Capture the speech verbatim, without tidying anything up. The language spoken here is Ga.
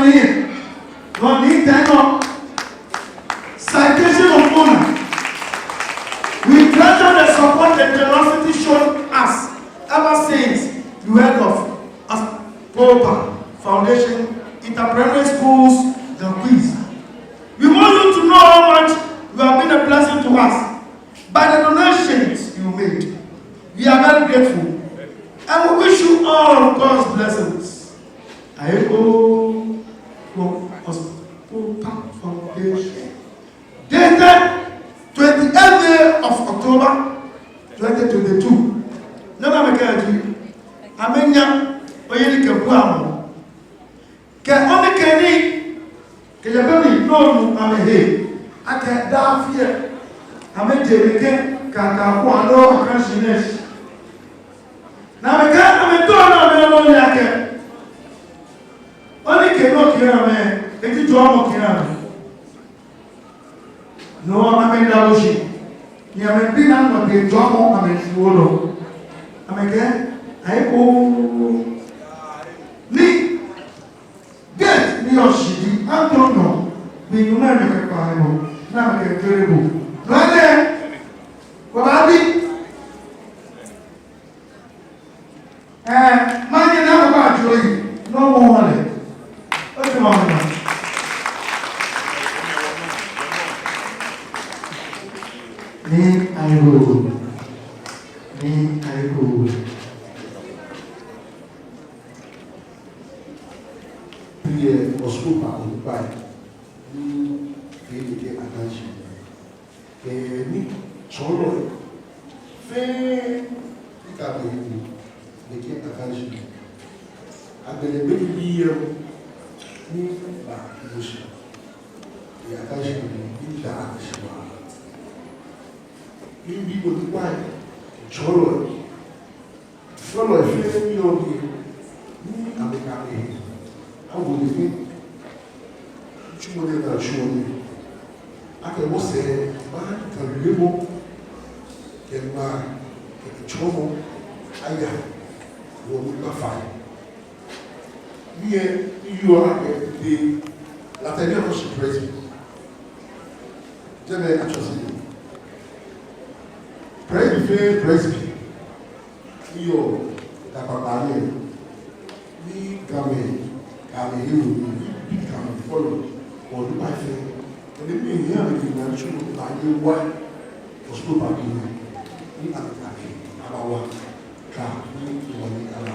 Nii, no ni tɛŋ nɔ. Citation of honor. We treasure the support and generosity shown us ever since you heard of Aspopa Foundation, Inter-Primary Schools, the quiz. We want you to know how much you have been a blessing to us by the donations you made. We are very grateful and we wish you all God's blessings. Ayekoo, for Aspopa Foundation. Dated twenty-eighth day of October, twenty twenty-two. Nɔ ni amɛkɛɛ ji, amɛnyɛ oyiŋ kɛ buamɔ. Kɛ onukpai ni kɛjɛ be mli nɔ nu amɛhe akɛ daa afi lɛ amɛje nɛkɛ kaka ko aloo akashi nɛshi. Ni amɛkɛɛ amɛtao ni amɛle akɛ onukpai nɔ kɛ amɛ, eti jɔɔmɔ kɛ amɛ. No amɛda bo shi. Ni amɛbi nɔ ni amɛkɛɛ jɔɔmɔ amɛshi wolo. Amɛkɛɛ, ayekoo. Ni date ni yɔɔ shishi ji Antonio, be ni amɛkɛkpa he bo, ni amɛkɛtere bo. Brother, baba bi. Ɛɛ, manyɛ ni abaajo yi, no mɔ wale. Otu mɔ wale. Nii ayekoo. Nii ayekoo. Pie Aspopa onukpai. Ni pie nɛkɛ akashi. Kɛ nitsɔɔlɔi fɛɛ ni kɛ amɛhe bo nɛkɛ akashi. Agbɛnɛ be ni yɔɔ ni ba bo shi. Yɛ akashi ni da akɛ shi wa. Ni bi onukpai, tsɔɔlɔi, fɛlɔi fɛɛ ni yɔɔ biɛ, ni amɛkɛ amɛhe awo nɛkɛ nitsumɔ nɛɛ naa tsuɔ nii. Akɛ wɔsɛɛ maŋ kɛ wiemɔ kɛ maŋ kɛ tsɔɔmɔ aya wɔ onukpai fai. Ni yɛ ni yɔɔ akɛ te latɛ ni akɔ shi Presby. Jɛmɛ atsɔɔ shi Presby fɛɛ Presby. Ni yɔɔ Ga kpakpa nɛɛ. Ni Gamɛi, Gamɛi he wɔ ni, ni bi Gamɛi fɔlɔi, wɔ onukpai fɛɛ. Ni mɛi ni amɛkɛ naa tsu baaye wa, Aspopa bi nɛɛ. Ni amɛkɛ amɛhe abawa. Ka ni wɔ ni aba.